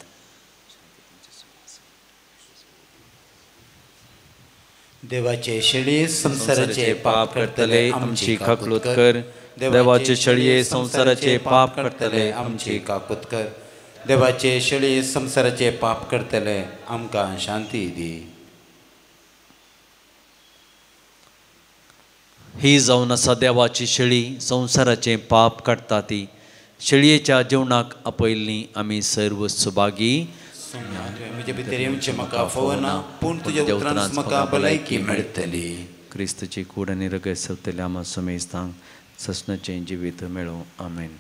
देवाचे शेळये संवसाराचे पाप करतले आमची काकलूत कर. देवाचे शेळये संवसाराचे पाप करतले आमची काकूत कर. देवाचे शेळये संवसाराचे पाप करतले आमकां शांती दी. ही जावन आसा देवाची शेळी, संवसाराचें पाप काडटा ती. शेळयेच्या जेवणाक आपयल्ली आमी सर्व सुभागी. म्हजे भितर येवचें म्हाका फावना, पूण तुज्या उतरान म्हाका भलायकी मेळटली. क्रिस्तची कूड आनी रगत सोदतल्या आमा समेस्तांक ससनाचें जिवीत मेळूं. आमेन.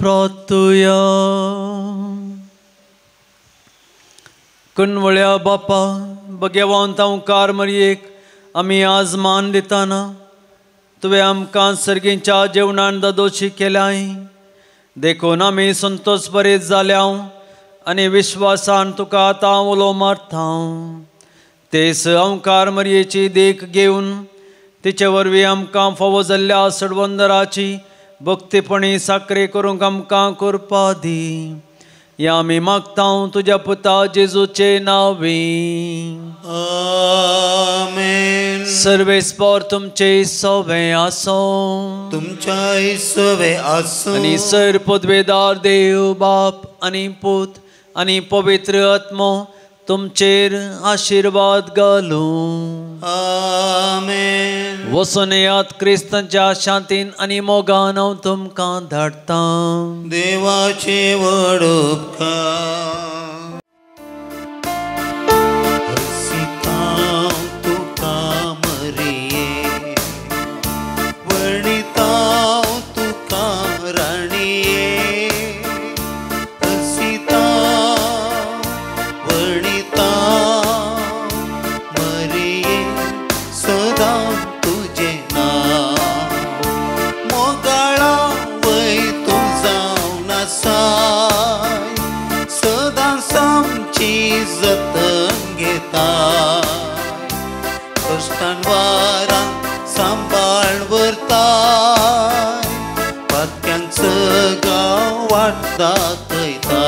प्रार्थुया. कणवळ्या बापा, बगेवंत ओंकार मरयेक आमी आज मान दिताना तुवें आमकां सर्गींच्या जेवणान दादोशी केल्याय, देखून आमी संतोष बरेच जाल्या आनी विश्वासान तुका आतां उलो मारता. तेच ओंकार मरयेची देख घेवन तिचे वरवीं आमकां फावो जाल्ल्या सडवंदराची भक्तीपणी साकरे करूंक आमकां करपा दी. ह्या आमी मागता तुज्या पुता जेजूचे नांवी. आमेन. सर्वेस्पर तुमचे सवे आसूं, तुमच्याय सवे आसूं. आनी सर पदवेदार देव बाप आनी पूत आनी पवित्र आत्मो तुमचेर आशिर्वाद घालूं. आमेन. वचून येयात क्रिस्तांच्या शांतीन आनी मोगान हांव तुमकां धाडटां. देवाचे व्हड उपकार. दाखयता